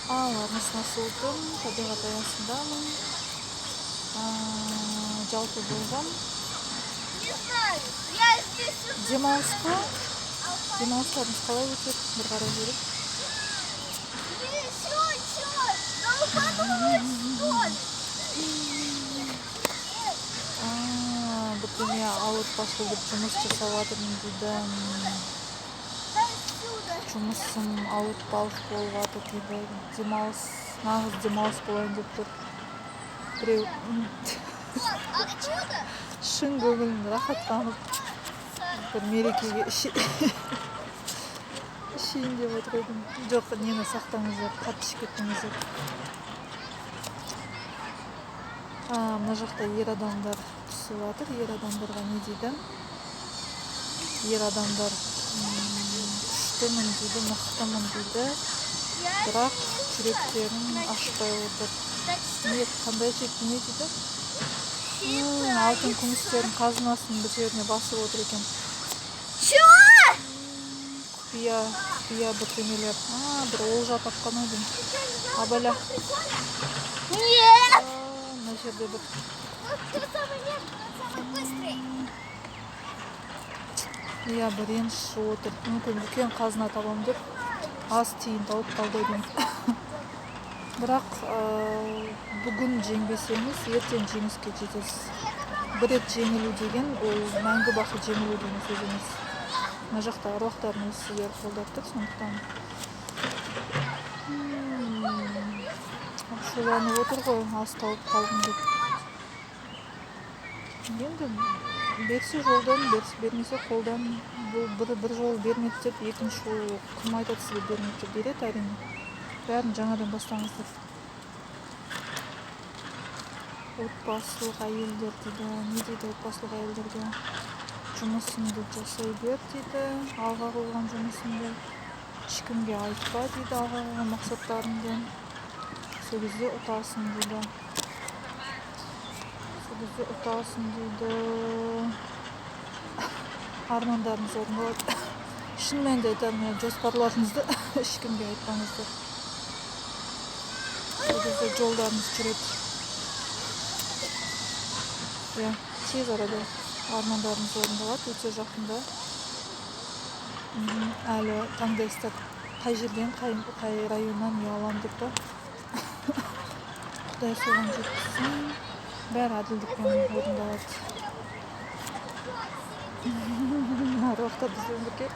Ал арнасына суытым, табиғат аясындамын. Жалпы болжам. Не знаю, я здесь уже. Демалыс па? Демалыстарыңыз қалай өтеді? Бір қарап жүріп. Еще что? Долбанулась, что ли? Бірдеме ауыртпашыл деп жұмыс жасап жатырмын дейді. Отсюда. Жұмысым ауыртпалық болып жатыр дейді. Демалыс, нағыз демалыс болайын деп тұр. Біреу Вот, откуда? шын көңілін рахаттанып бір мерекеге ішейін деп отыр едім. Жоқ, нені сақтаңыздар, қатты ішіп кеттіңіздер. Мына жақта ер адамдар түсіп жатыр. Ер адамдарға не дейді? Ер адамдар күштімін дейді, мықтымын дейді, Я бірақ жүректерін ашпай отыр. Так что Не, қандай жек не дейді? Алтын күмістердің қазынасын бір жеріне басып отыр екен. Чё? Құпия, құпия бірдемелер. Бір олжа тапқан ау деймін. Абаля. Нет! Мына жерде бір Вот ты самый медленный, самый быстрый. Иә, бір реніш отыр. Мүмкін, үлкен қазына табамын деп аз тиын тауып қалды ау деймін. Бірақ бүгін жеңбесеңіз, ертең жеңіске жетесіз. Бір рет жеңілу деген ол мәңгі бақи жеңілу деген сөз емес. Мына жақта аруақтардың өзі сіздерді қолдап тұр, сондықтан ашуланып отыр ғой, аз тауып қалдым деп. Енді берсе жолдан, берсе, бермесе қолдан. Бұл бір жол бермеді деп, екінші жол кім айтады сізге бермеді деп? Береді, әрине. Бәрін жаңадан бастаңыздар. Отбасылық әйелдер дейді. Не дейді отбасылық әйелдерге? Жұмысыңды жасай бер дейді, алға қойған жұмысыңды. Ешкімге айтпа дейді алға қойған мақсаттарыңды. Сол кезде ұтасың дейді. Сол кезде ұтасың дейді. Армандарыңыз орындалады. Шын мәнінде айтамын, жоспарларыңызды ешкімге айтпаңыздар. Сол кезде жолдарыңыз жүреді. Иә, тез арада армандарыңыз орындалады, өте жақында. Әлі таңдайсыздар, қай жерден, қай районнан үй аламын деп та. Құдай соған жеткізсін. Бәрі әділдікпен орындалады. Аруақтар бізбен бірге.